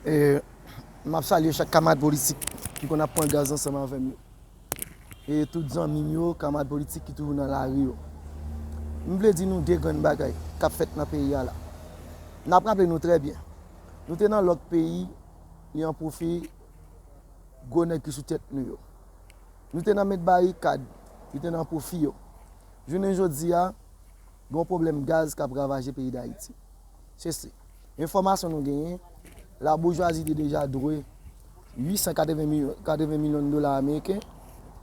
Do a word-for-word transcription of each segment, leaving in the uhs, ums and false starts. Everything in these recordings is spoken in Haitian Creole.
E, m ap salye chak kamarad politik ki konn ap pran gaz ansanm avè m yo. E tout zanmi m yo, kamarad politik ki toujou nan lari yo. M vle di nou de grenn bagay k ap fèt nan peyi a la. N ap raple nou trè byen. Nou te nan lòk peyi, li an pwofi gwo nèg ki sou tèt nou yo. Nou te nan met barikad, li te nan pwofi yo. Jounen jodi a, gen yon pwoblèm gaz k ap ravaje peyi Dayiti. Se se. Enfòmasyon nou genyen, laboujwazi te deja dwe uit san katreven milyon, katreven milyon dola ameriken,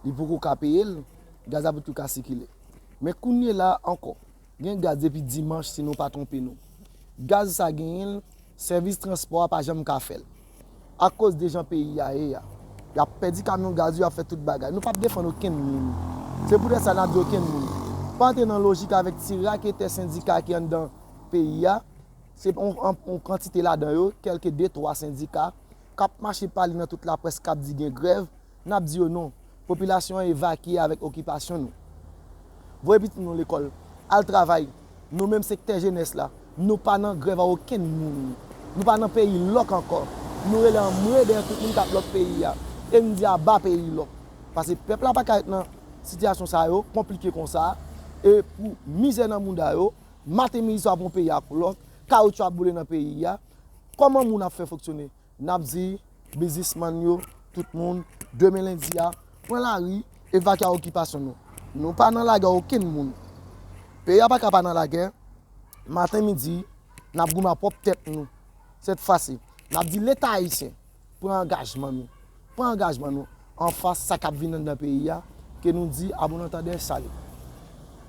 li poko ka peye l, gaz la poko ka sikile. Men kounye la ankò, gen gaz depi dimanch si nou pa twonpe nou. Gaz sa genyen l, sèvis transpò a pa janm ka fè l. Akoz de jan peyi a ye a. Y ap pèdi kamyon gaz yo, y ap fè tout bagay. Nou p ap defann okenn moun. Se poutèt sa n ap di okenn moun. Pa antre nan lojik avèk ti raketè sendika ki anndan peyi a. Se yon, yon, yon kantite ladan yo, kèlke de, twa sendika, k ap mache pale nan tout laprès, k ap di gen grèv. N ap di yo non. Popilasyon an evakye avèk okipasyon nou. Voye pitit nou lekòl, al travay. Nou menm sektè jenès la, nou pa nan grèv a okenn moun. Nou pa nan peyi lòk ankò. Nou rele anmwe dèyè tout moun k ap lòk peyi a. E n di aba peyi lòk. Paske pèp la pa ka ret nan sitiyasyon sa yo, konplike konsa. E pou mizè nan mouda yo, maten midi swa pou yon peyi ap lòk, kawoutchou ap boule nan peyi a. Kòman moun ap fè fonksyone? N ap di biznismann yo, tout moun, demen lendi a, pran lari, evakye a okipasyon nou. Nou pa nan lagè okenn moun. Peyi a pa ka pa nan lagè. Maten midi, n ap goumen a pwòp tèt nou. Sèt fwa si, n ap di Leta ayisyen, pran angajman nou. Pran angajman nou anfas sa k ap vin anndan peyi a, ke nou di a bon antandè, sali.